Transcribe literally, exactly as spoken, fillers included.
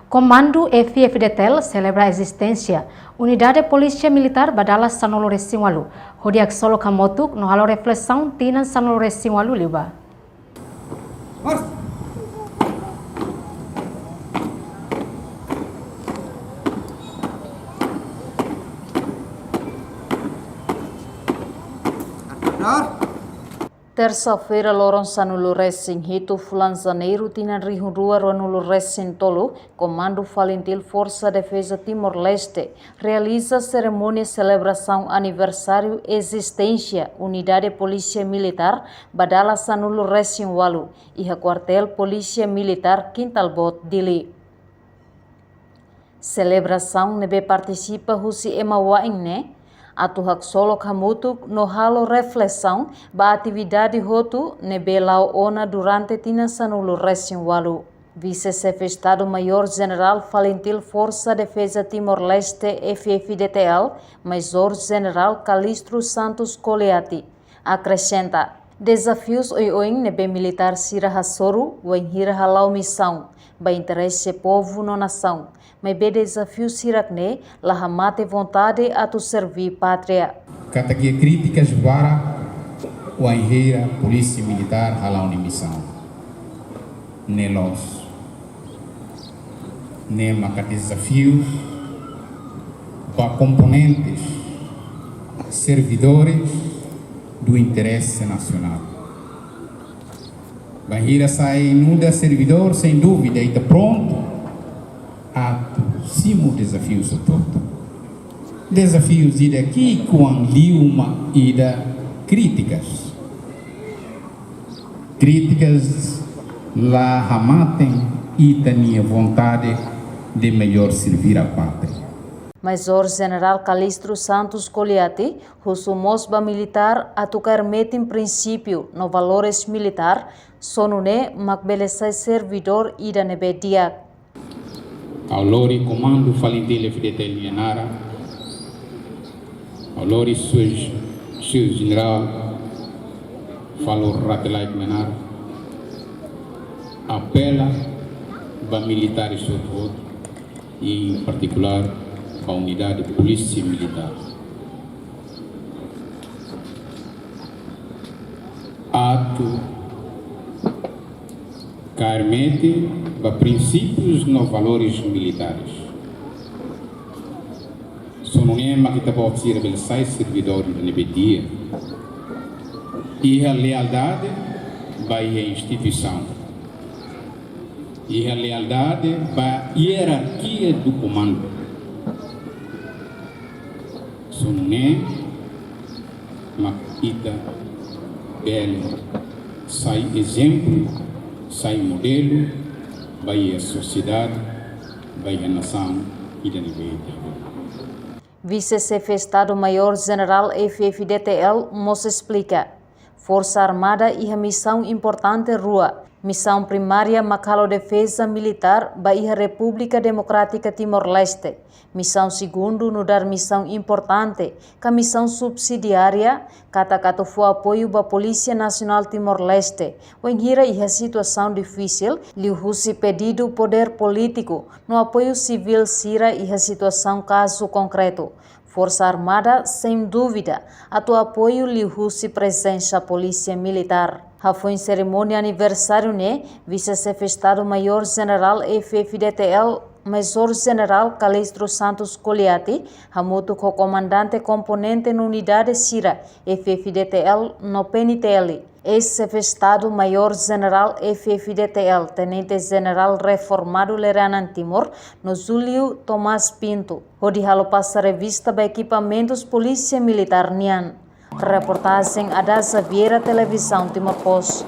Komandu F-FDTL selebra ezisténsia Unidade Polísia Militár ba dala sanulu-resin-ualu, hodi haksolok hamutuk no halo reflesaun tinan sanulu-resin-ualu liubá. Tersa-feira, loron sanulu-resin-hitu fulan Janeiru, tinan rihun rua ruanulu-resin-tolu, Komandu Falintil Forsa Defeza Timor-Leste realiza serimónia selebrasaun aniversáriu ezisténsia Unidade Polísia Militár ba dala sanulu-resin-ualu, iha Kuartél Polísia Militár Quintal Boot, Dili. Selebrasaun ne'ebé partisipa husi ema wa'in ne'e atu haksolok hamutuk no halo reflesaun ba atividade hotu ne'ebé la'o ona durante tinan sanulu-resin-ualu. Vise-Xefe Estadu-Maiór Jenerál Falintil Forsa Defeza Timor-Leste, F-FDTL, Maizór Jenerál Calixto Santos Coliati, akresenta, dezafius oioin ne'ebé militár sira hasoru wainhira hala'o misaun ba interese povu no nasaun, maibé dezafius hirak-ne'e la hamate vontade atu serví pátria. Katak iha krítikas barak wainhira Polísia Militár hala'o nia misaun. Ne'e loos. Ne'e maka dezafiu ba komponentes, servidores do interesse nacional. Bainhira sai nu'udar servidór, sem dúvida, ita prontu atu simu dezafius hotu-hotu. Dezafius ida ki'ikoan liu mak ita krítikas. Krítikas la hamaten ita-nia vontade de melhor servir a pátria. Maizór Jenerál Calixto Santos Coliati husu mós ba militár atu kaer metin prinsípiu no valores militár, só nune'e mak bele sai servidór ida ne'ebé di'ak. Ha'u lori Komandu Falintil F-FDTL nia naran, ha'u lori Sr. Jenerál Falur Rate Laek nia naran, apela ba militáres hotu-hotu, em particular ba Unidade Polísia Militár, atu kaer metin ba prinsípius no valores militáres. Só nune'e mak ita-boot sira bele sai servidór ida ne'ebé di'ak. Iha lealdade ba iha instituisaun. Iha lealdade ba ierarkia do komandu. Só nune'e mak ita bele sai ezemplu, sai modelu ba iha sosiedade, ba iha nasaun ida ne'ebé ita. Vise-Xefe Estadu-Maiór Jenerál F-FDTL mós esplika, Forsa Armada iha misaun importante rua. Misaun primária mak halo defeza militár ba iha Repúblika Demokrátika Timor-Leste. Misaun segundu nu'udar misaun importante, ka misaun subsidiária, katak atu fó apoiu ba Polísia Nasionál Timor-Leste wainhira iha situasaun difisil, liuhusi pedidu podér polítiku no apoiu sivíl sira iha situasaun kazu konkretu. Forsa Armada, sem dúvida, atu apoiu liuhusi prezensa Polísia Militár. Hafoin serimónia aniversáriu ne'e, Vise-Xefe Estadu-Maiór Jenerál F-FDTL, Maizór Jenerál Calixto Santos Coliati, hamutuk ho komandante komponente no unidade sira F-FDTL no P N T L, eis-Xefe Estadu-Maiór Jenerál F-FDTL, Tenente Jenerál Reformadu Lere Anan Timor, no Júlio Tomás Pinto, hodi halo pasa revista ba ekipamentus Polísia Militár nian. Reportajen Adaza Vieira, Televizaun Timor Post.